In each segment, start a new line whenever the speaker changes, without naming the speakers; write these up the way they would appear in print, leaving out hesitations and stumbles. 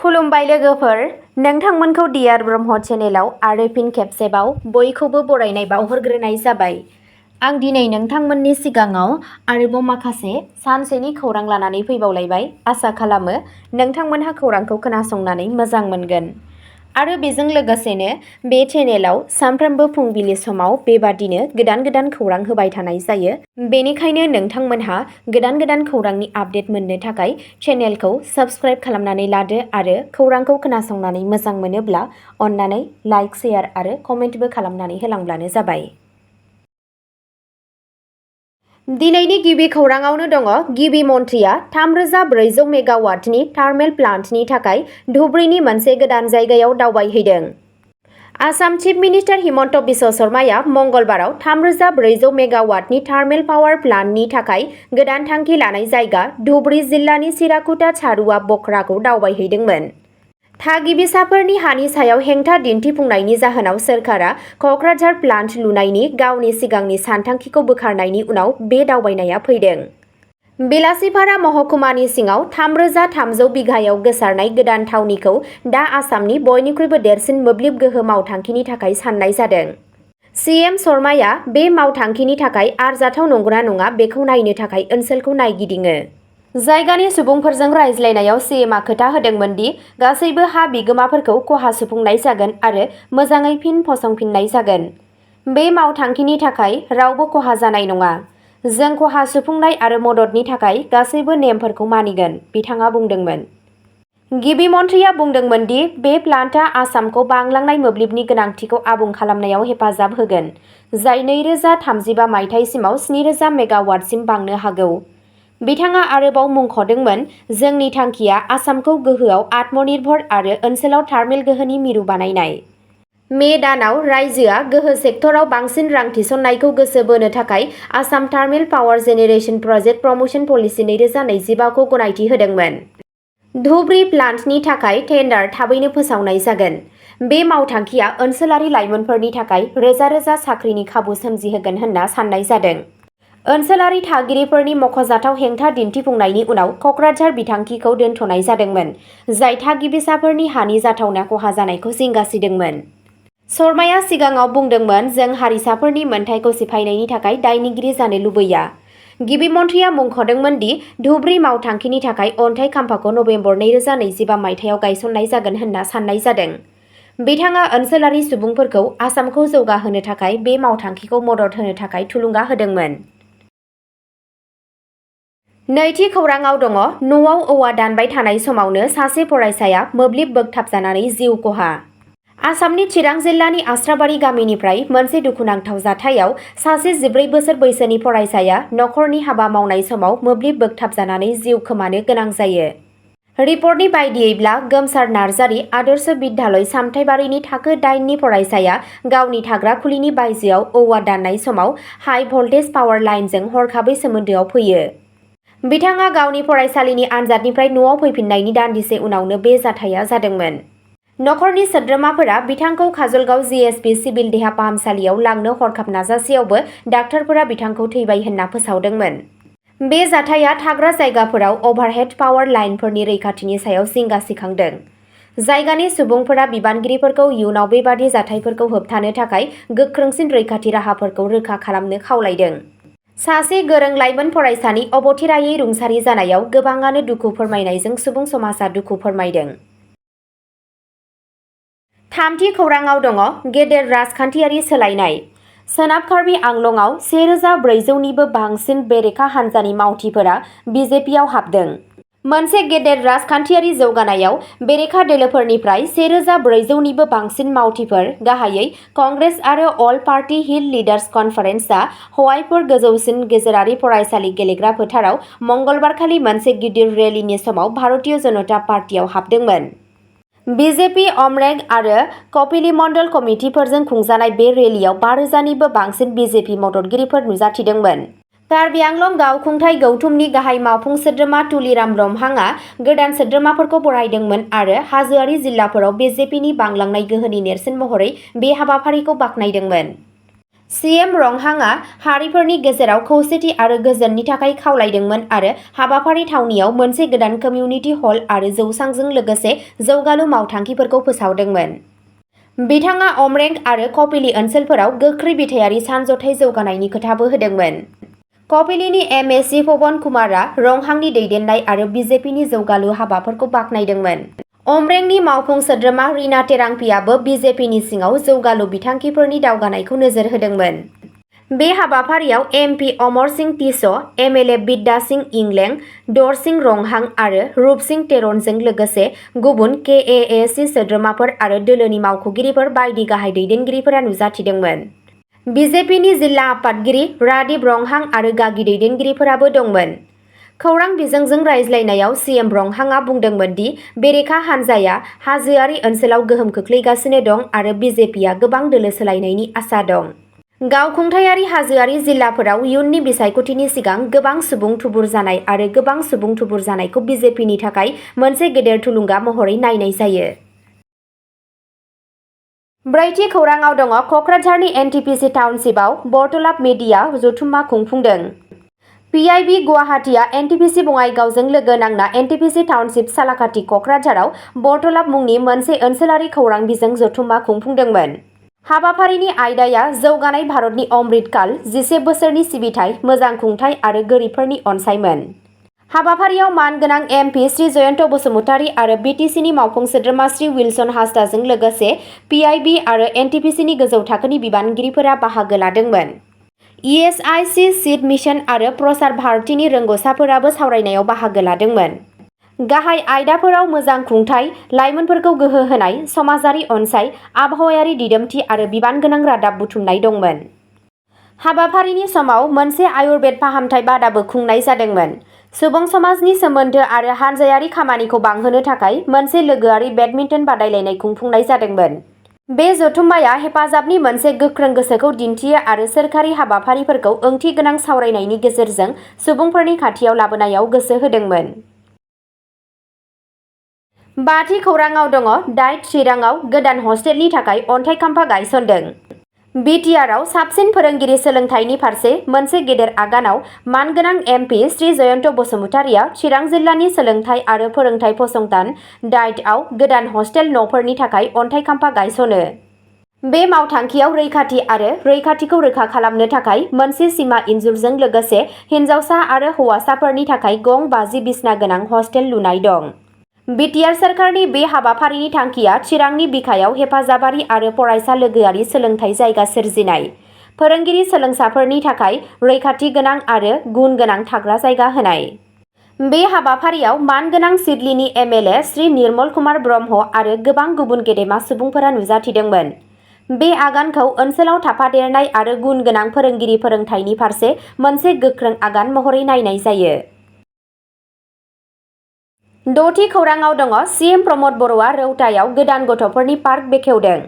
खुलुमबाय लोगोफोर, नोंथांमोनखौ डियार ब्रह्म चेनेलाव आरो फिन खेबसेबाव बयखौबो बरायनाय बावहरग्रोनाय जाबाय। आं दिनै नोंथांमोननि सिगाङाव आरोबाव माखासे सानसेनि खौरां लानानै फैबावलायबाय। आसा खालामो नोंथांमोनहा खौरांखौ खोनासंनानै मोजां मोनगोन। आरो बेजों लोगोसेनो बे चेनेलाव सानफ्रोमबो फुंबिलि समाव बेबादिनो गोदान खौरां होबाय थानाय जायो। बेनिखायनो नोंथांमोनहा गोदान खौरांनि आपडेट मोननो थाखाय चेनेलखौ साबस्क्राइब खालामनानै लादो आरो खौरांखौ खोनासंनानै मोजां मोनोब्ला अन्नानै लाइक, शेयार आरो कमेन्टबो खालामनानै होलांब्लानो जाबाय। दिनैनि गिबि खौराङावनो दङ गिबि मन्थ्रिया 3400 मेगावाटनि थार्मेल प्लान्टनि थाखाय धुबुरीनि मोनसे गोदान जायगायाव दावबायहैदों। आसाम चिफ मिनिस्टार हिमन्त बिश्व शर्माया मंगलबाराव 3400 मेगावाटनि थार्मेल पावार प्लान्टनि थाखाय गोदान थांखि लानाय जायगा धुबुरी जिल्लानि सिराकुटा चारुआ बख्राखौ दावबायहैदोंमोन। थागिबिसाफोरनि हानि सायाव हेंथा दिन्थिफुंनायनि जाहोनाव सोरखारा क'क्राझार प्लान्ट लुनायनि गावनि सिगांनि सानथांखिखौ बोखारनायनि उनाव बे दावबायनाया फैदों। बेलासिपारा महकुमानि सिङाव 3300 बिघायाव गोसारनाय गोदान थावनिखौ दा आसामनि बयनिख्रुइबो देरसिन मोब्लिब गोहो मावथांखिनि थाखाय साननाय जादों। सीएम शर्माया बे मावथांखिनि थाखाय आरजाथाव नंगौना नङा बेखौ नायनो थाखाय ओनसोलखौ नायगिदिङो। जायगानि सुबुंफोरजों रायज्लायनायाव सीएमआ खोथा होदोंमोन दि गासैबो हा बिगोमाफोरखौ खहा सुफुंनाय जागोन आरो मोजाङै फिन फसंफिननाय जागोन। बे मावथांखिनि थाखाय रावबो खहा जानाय नङा। जों खहा सुफुंनाय आरो मददनि थाखाय गासैबो नेमफोरखौ मानिगोन, बिथाङा बुंदोंमोन। गिबि मन्थ्रिया बुंदोंमोन दि बे प्लान्टआ आसामखौ बांलांनाय मोब्लिबनि गोनांथिखौ आबुं खालामनायाव हेफाजाब होगोन, जाय 2035 मायथाइसिमाव 7000 मेगावाटसिम बांनो हागौ। बिथाङा आरोबाव मुंख'दोंमोन, जोंनि थांखिया आसामखौ गोहोआव आत्मनिर्भर आरो ओनसोलाव थार्मेल गोहोनि मिरु बानायनाय। मे दानाव रायजोआ गोहो सेक्टराव बांसिन रां थिसननायखौ गोसो बोनो थाखाय Assam thermal power generation project promotion policy 2025 खौ गनायथि होदोंमोन। धुबुरी प्लान्टनि थाखाय टेन्डार थाबैनो फोसावनाय जागोन। बे मावथांखिया ओनसोलारि लाइमोनफोरनि थाखाय रोजा साख्रिनि खाबु सोमजिहोगोन होनना साननाय जादों। ओनसोलारि थागिरिफोरनि मख'जाथाव हेंथा दिन्थिफुंनायनि उनाव क'क्राझार बिथांखिखौ दोनथ'नाय जादोंमोन, जाय थागिबिसाफोरनि हानि जाथावना खहा जानायखौ जिंगासिदोंमोन। शर्माया सिगाङाव बुंदोंमोन, जों हारिसाफोरनि मोनथायखौ सिफायनायनि थाखाय दायनिगिरि जानो लुबैया। गिबि मन्थ्रिया मुंख'दोंमोन दि धुबुरी मावथांखिनि थाखाय अन्थाइ खाम्फाखौ नबेम्बर 2025 मायथाइयाव गायसननाय जागोन होनना साननाय जादों। बिथाङा ओनसोलारि सुबुंफोरखौ आसामखौ जौगाहोनो थाखाय बे मावथांखिखौ मदद होनो थाखाय थुलुंगा होदोंमोन। नैथि खौराङाव दङ न'आव औवा दानबाय थानाय समावनो सासे फरायसाया मोब्लिब बोगथाबजानानै जिउ खहा। आसामनि चिरां जिल्लानि आस्राबारि गामिनिफ्राय मोनसे दुखुनांथाव जाथायाव सासे 14 बोसोर बैसोनि फरायसाया नखरनि हाबा मावनाय समाव मोब्लिब बोगथाबजानानै जिउ खोमानो गोनां जायो। रिपर्टनि बायदियैब्ला गोमसार नार्जारि आदर्श बिद्यालय सामथाइबारिनि थाखो 8 नि फरायसाया गावनि थाग्रा खुलिनि बायजोआव औवा दाननाय समाव हाइ भल्टेज पावार लाइनजों हरखाबै सोमोन्दोआव फैयो। बिथाङा गावनि फरायसालिनि आनजादनिफ्राय न'आव फैफिन्नायनि दान्दिसे उनावनो बे जाथाया जादोंमोन। नखरनि सोद्रोमाफोरा बिथांखौ काजलगाव जिएसपि सिभिल देहा फाहामसालियाव लांनो हरखाब नाजासेयावबो डाक्टारफोरा बिथांखौ थैबाय होनना फोसावदोंमोन। बे जाथाया थाग्रा जायगाफोराव अभारहेड पावार लाइनफोरनि रैखाथिनि सायाव जिंगा सिखांदों। जायगानि सुबुंफोरा बिबानगिरिफोरखौ इयुनाव बेबादि जाथायफोरखौ होबथानो थाखाय गोख्रोंसिन रैखाथि राहाफोरखौ रोखा खालामनो खावलायदों। सासे गोरों लाइमोन फरायसानि अबथिरायै रुंसारि जानायाव गोबाङानो दुखु फोरमायनायजों सुबुं समाजा दुखु फोरमायदों। थामथि खौराङाव दङ गेदेर राजखान्थियारि सोलायनाय। सोनाब कार्बि आंलंआव 1400 निबो बांसिन बेरेखा हान्जानि मावथिफोरा बिजेपिआव हाबदों। मोनसे गेदेर राजखान्थियारि जौगानायाव बेरेखा दोलोफोरनिफ्राय 1400 निबो बांसिन मावथिफोर, गाहायै कंग्रेस आरो अल पार्टी हिल लिडार्स कनफारेन्सआ हवाईपुर गोजौसिन गेजेरारि फरायसालि गेलेग्रा फोथाराव मंगलबारखालि मोनसे गिदिर रेलीनि समाव भारतीय जनता पार्टीआव हाबदोंमोन। बिजेपि अमरेग आरो कपिलीमण्डल कमिटिफोरजों खुंजानाय बे रेलीआव 5000 निबो बांसिन बिजेपि मददगिरिफोर नुजाथिदोंमोन। कार्बि आंलं गावखुंथाय गौथुमनि गाहाय मावफुं सोद्रोमा तुलिराम ब्रह्मांआ गोदान सोद्रोमाफोरखौ बरायदोंमोन आरो हाजोआरि जिल्लाफोराव बिजेपिनि बांलांनाय गोहोनि नेरसोन महरै बे हाबाफारिखौ बाख्नायदोंमोन। सीएम रंहांआ हारिफोरनि गेजेराव खौसेथि आरो गोजोननि थाखाय खावलायदोंमोन आरो हाबाफारि थावनियाव मोनसे गोदान कमिउनिटि हल आरो जौसांजों लोगोसे जौगालु मावथांखिफोरखौ फोसावदोंमोन। बिथाङा अमरेंग आरो कपिली ओनसोलफोराव गोख्रै बिथायारि सानज'थाय जौगानायनि खोथाबो होदोंमोन। कपिलीनि एमए पवन कुमारआ रंहांनि दैदेननाय आरो बिजेपिनि जौगालु हाबाफोरखौ बाख्नायदोंमोन। अमरेंगनि मावफुं सोद्रोमा रीना टेरांपीआबो बिजेपिनि सिङाव जौगालु बिथांखिफोरनि दावगानायखौ नोजोर होदोंमोन। बे हाबाफारियाव एमपी अमर सिंह टिस, एमएलए बिद्या सिंह इंलें, दरसिंह रंहां आरो रूप सिंह तेरणजों लोगोसे गुबुन केएएसि सोद्रोमाफोर आरो दोलोनि मावख'गिरिफोर बायदि गाहाय दैदेनगिरिफोरा नुजाथिदोंमोन। बिजेपिनि जिल्ला आफादगिरि रादिप रंहां आरो गागि दैदेनगिरिफोराबो दंमोन। खौरां बिजोंजों रायज्लायनायाव सीएम रंहांआ बुंदोंमोन दि बेरेखा हानजाया हाजोआरि ओनसोलाव गोहोम खोख्लैगासिनो दं आरो बिजेपिआ गोबां दोलो सोलायनायनि आसा दं। गावखुंथायारि हाजोआरि जिल्लाफोराव इयुननि बिसायख'थिनि सिगां गोबां सुबुं थुबुर जानाय आरो गोबां सुबुं थुबुर जानायखौ बिजेपिनि थाखाय मोनसे गेदेर थुलुंगा महरै नायनाय जायो। ब्रैथि खौरांआव दङ कक्राझारनि एनटिपिसि टाउनशिपआव बर्डलाब मिडिया जथुम्मा खुंफुंदों। पिआइबि गुवाहाटीआ एनटिपिसि बङाइगावजों लोगो नांना एनटिपिसि टाउनशिप सालाकाथि कक्राझाराव बर्डलाब मुंनि मोनसे ओनसोलारि खौरां बिजों जथुम्मा खुंफुंदोंमोन। हाबाफारिनि आयदाया जौगानाय भारतनि अमृतकाल 11 बोसोरनि सिबिथाइ, मोजां खुंथाय आरो गोरिबफोरनि अनसायमोन। हाबाफारियाव मानगोनां एमपि श्री जयन्त बसुमतारी आरो बिटिसिनि मावफुं सोद्रोमा श्री विल्सन हासदाजों लोगोसे पिआइबि आरो एनटिपिसिनि गोजौ थाखोनि बिबानगिरिफोरा बाहागो लादोंमोन। इएसआइसि सिड मिशन आरो प्रसार भारतीनि रोंग'साफोराबो सावरायनायाव बाहागो लादोंमोन। गाहाय आयदाफोराव मोजां खुंथाय, लाइमोनफोरखौ गोहो होनाय, समाजारि अनसाय, आबहावायारि दिदोमथि आरो बिबानगोनां रादाब बुथुमनाय दंमोन। हाबाफारिनि समाव मोनसे आयुर्वेद फाहामथाय बादाबो खुंनाय जादोंमोन। सुबुं समाजनि सोमोन्दो आरो हानजायारि खामानिखौ बांहोनो थाखाय मोनसे लोगोआरि बेडमिन्टन बादायलायनाय खुंफुंनाय जादोंमोन। बे जथुम्माया हेफाजाबनि मोनसे गोख्रों गोसोखौ दिन्थियो आरो सोरखारि हाबाफारिफोरखौ ओंथिगोनां सावरायनायनि गेजेरजों सुबुंफोरनि खाथियाव लाबोनायाव गोसो होदोंमोन। बाथि खौरांआव दङ डाइट चिराङाव गोदान हस्टेलनि थाखाय अन्थाइ खाम्फा गायसनदों। बिटिआरआव साबसिन फोरोंगिरि सोलोंथाइनि फारसे मोनसे गेदेर आगानाव मानगोनां एमपि श्री जयन्त बसुमतारीआ चिरां जिल्लानि सोलोंथाइ आरो फोरोंथाइ फसंथान डाइटआव गोदान हस्टेल न'फोरनि थाखाय अन्थाइ खाम्फा गायसनो। बे मावथांखियाव रैखाथि आरो रैखाथिखौ रोखा खालामनो थाखाय मोनसे सिमा इनजुरजों लोगोसे हिन्जावसा आरो हौवासाफोरनि थाखाय गं 50 बिसना गोनां हस्टेल लुनाय दं। बिटिआर सोरखारनि बे हाबाफारिनि थांखिया चिरांनि बिखायाव हेफाजाबारि आरो फरायसा लोगोआरि सोलोंथाइ जायगा सोरजिनाय, फोरोंगिरि सोलोंसाफोरनि थाखाय रैखाथि गोनां आरो गुन गोनां थाग्रा जायगा होनाय। बे हाबाफारियाव मानगोनां सिडलीनि एमएलए श्री निर्मल कुमार ब्रह्म आरो गोबां गुबुन गेदेमा सुबुंफोरा नुजाथिदोंमोन। बे आगानखौ ओनसोलाव थाफादेरनाय आरो गुन गोनां फोरोंगिरि फोरोंथायनि फारसे मोनसे गोख्रों आगान महरै नायनाय जायो। द'थि खौरांआव दङ सीएम प्रमद बर'आ रौतायाव गोदान गथ'फोरनि पार्क बेखेवदों।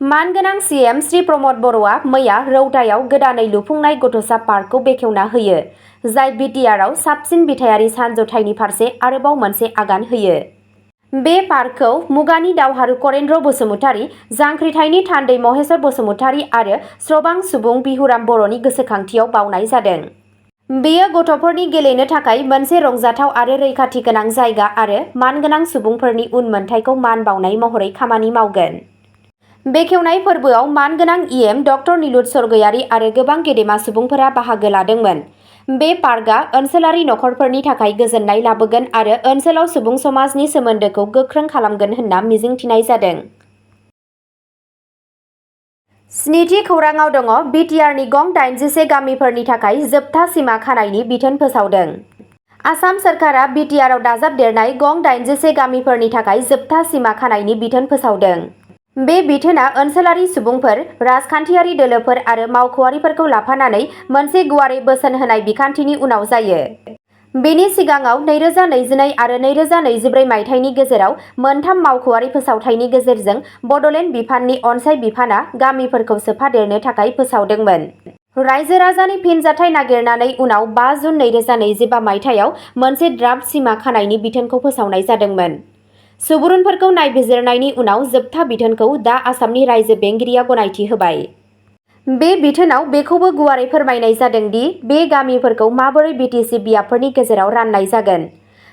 मानगोनां सीएम श्री प्रमद बर'आ मैया रौतायाव गोदानै लुफुंनाय गथ'सा पार्कखौ बेखेवना होयो, जाय बिटिआरआव साबसिन बिथायारि सानज'थायनि फारसे आरोबाव मोनसे आगान होयो। बे पार्कखौ मुगानि दावहारु करेन्द्र बसुमतारी, जांख्रिथायनि थान्दै महेश्वर बसुमतारी आरो स्रबां सुबुं बिहुराम बर'नि गोसोखांथियाव बावनाय जादों। बेयो गथ'फोरनि गेलेनो थाखाय मोनसे रंजाथाव आरो रैखाथि गोनां जायगा आरो मानगोनां सुबुंफोरनि उनमोनथायखौ मान बावनाय महरै खामानि मावगोन। बेखेवनाय फोरबोआव मानगोनां इएम डक्टर नीलुट स्वर्गयारी आरो गोबां गेदेमा सुबुंफोरा बाहागो लादोंमोन। बे पार्कआ ओनसोलारि नखरफोरनि थाखाय गोजोननाय लाबोगोन आरो ओनसोलाव सुबुं समाजनि सोमोन्दोखौ गोख्रों खालामगोन होनना मिजिंथिनाय जादों। स्निथि खौरांआव दङ बिटिआरनि गं 81 गामिफोरनि थाखाय जोबथा सिमा खानायनि बिथोन फोसावदों। आसाम सोरखारा बिटिआरआव दाजाबदेरनाय गं 81 गामिफोरनि थाखाय जोबथा सिमा खानायनि बिथोन फोसावदों। बे बिथोना ओनसोलारि सुबुंफोर, राजखान्थियारि दोलोफोर आरो मावख'आरिफोरखौ लाफानानै मोनसे गुवारै बोसोन होनाय बिखान्थिनि उनाव जायो। बेनि सिगाङाव 2022 आरो 2024 मायथाइनि गेजेराव मोनथाम मावख'आरि फोसावथायनि गेजेरजों बड'लेण्ड बिफाननि अनसाय बिफाना गामिफोरखौ सोफादेरनो थाखाय फोसावदोंमोन। रायजो राजानि फिनजाथाय नागिरनानै उनाव 5 जुन 2025 मायथाइयाव मोनसे ड्राफ्ट सिमा खानायनि बिथोनखौ फोसावनाय जादोंमोन। सुबुरुनफोरखौ नायबिजिरनायनि उनाव जोबथा बिथोनखौ दा आसामनि रायजो बेंगिरिया गनायथि होबाय। बे बिथोनाव बेखौबो गुवारै फोरमायनाय जादों दि बे गामिफोरखौ माबोरै बिटिसि बियाबफोरनि गेजेराव राननाय जागोन।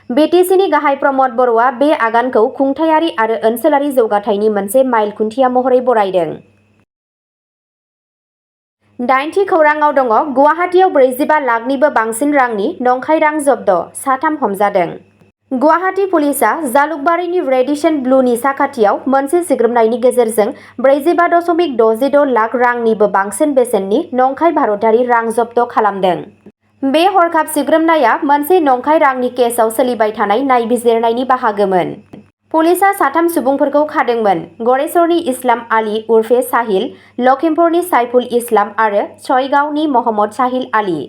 बिटिसिनि गाहाय प्रमद बर'आ बे आगानखौ खुंथायारि आरो ओनसोलारि जौगाथायनि मोनसे माइल खुन्थिया महरै बरायदों। 8थि खौराङाव दङ गुवाहाटीआव 45 लाखनिबो बांसिन रांनि नंखाय रां जब्द, 3 हमजादों। गुवाहाटी पुलिसआ जालुकबारिनि रेडिसन ब्लुनि साखाथियाव मोनसे सिग्रोमनायनि गेजेरजों 45.66 लाख रांनिबो बांसिन बेसेननि नंखाय भारतारि रां जब्द खालामदों। बे हरखाब सिग्रोमनाया मोनसे नंखाय रांनि केसआव सोलिबाय थानाय नायबिजिरनायनि बाहागोमोन। पुलिसआ 3 सुबुंफोरखौ खादोंमोन। गरेस्वरनि इस्लाम आली उर्फे साहिल, लखिमपुरनि साइफुल इस्लाम आरो छयगावनि महम्मद साहिल आली।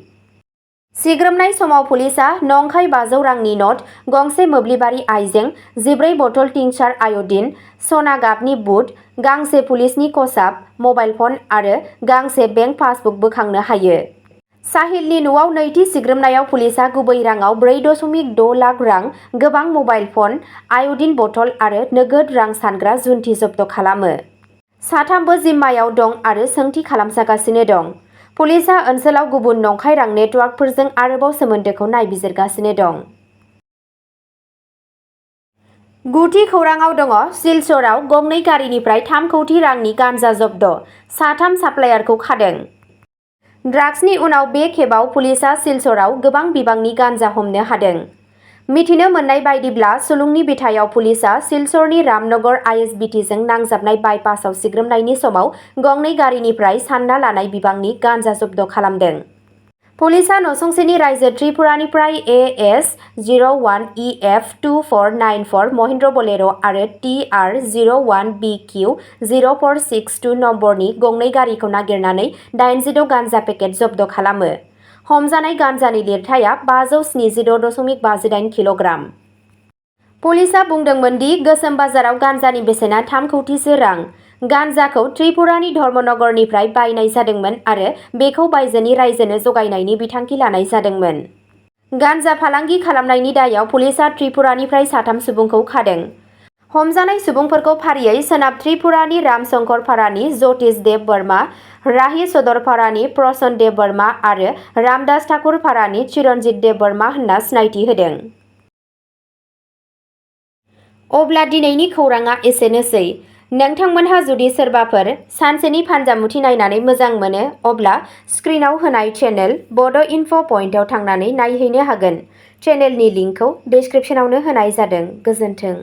सिग्रोमनाय समाव पुलिसआ नंखाय 500 रांनि नट, गंसे मोब्लिबारि आइजें, 14 बथल टिंचार आयडिन, सना गाबनि बुट, गांसे पुलिसनि खसाब, मबाइल फन आरो गांसे बेंक पासबुक बोखांनो हायो। साहिलनि न'आव नैथि सिग्रोमनायाव पुलिसआ गुबै राङाव 4.6 लाख रां, गोबां मबाइल फन, आयडिन बथल आरो नोगोद रां सानग्रा जुन्थि जब्द खालामो। 3बो जिम्मायाव दं आरो सोंथि खालामजागासिनो दं। पुलिसआ ओनसोलाव गुबुन नंखाय रां नेटवर्कफोरजों आरोबाव सोमोन्दोखौ नायबिजिरगासिनो दं। 9थि खौराङाव दङ सिलचराव गंनै गारिनिफ्राय 3 कौटि रांनि गान्जा जब्द, 3 साप्लायारखौ खादों। ड्राग्सनि उनाव बे खेबाव पुलिसआ सिलचराव गोबां बिबांनि गान्जा हमनो हादों। मिथिनो मोननाय बायदिब्ला सुलुंनि बिथायाव पुलिसआ सिलचरनि रामनगर आइएसबिटिजों नांजाबनाय बाइपासआव सिग्रोमनायनि समाव गंनै गारिनिफ्राय सानना लानाय बिबांनि गान्जा जब्द खालामदों। पुलिसआ नसुंसेनि रायजो त्रिपुरानिफ्राय AS 01EF 2494 महिन्द्र बलेर' आरो TR 01BQ 0462 नम्बरनि गंनै गारिखौ नागिरनानै 86 गान्जा पेकेट जब्द खालामो। हमजानाय गान्जानि लिरथाया 576.58 किल'ग्राम। पुलिसआ बुंदोंमोन दि गोसोम बाजाराव गान्जानि बेसेना 3 कौटिसो रां। गान्जाखौ त्रिपुरानि धर्मनगरनिफ्राय बायनाय जादोंमोन आरो बेखौ बायजोनि रायजोनो जगायनायनि बिथांखि लानाय जादोंमोन। गान्जा फालांगि खालामनायनि दायाव पुलिसआ त्रिपुरानिफ्राय 3 सुबुंखौ खादों। हमजानाय सुबुंफोरखौ फारियै सोनाब त्रिपुरानि रामशंकरपारानि ज्योतिष देब वर्मा, राहि सदरपारानि प्रसन देब वर्मा आरो रामदास ठाकुरपारानि चिरन्जित देब वर्मा होनना सिनायथि होदों। अब्ला दिनैनि खौराङा एसेनोसै। नोंथांमोनहा जुदि सोरबाफोर सानसेनि फानजामुथि नायनानै मोजां मोनो अब्ला स्क्रिनाव होनाय चेनेल बड' इनफ' पइन्टआव थांनानै नायहैनो हागोन। चेनेलनि लिंकखौ डिस्क्रिप्शनावनो होनाय जादों। गोजोन्थों।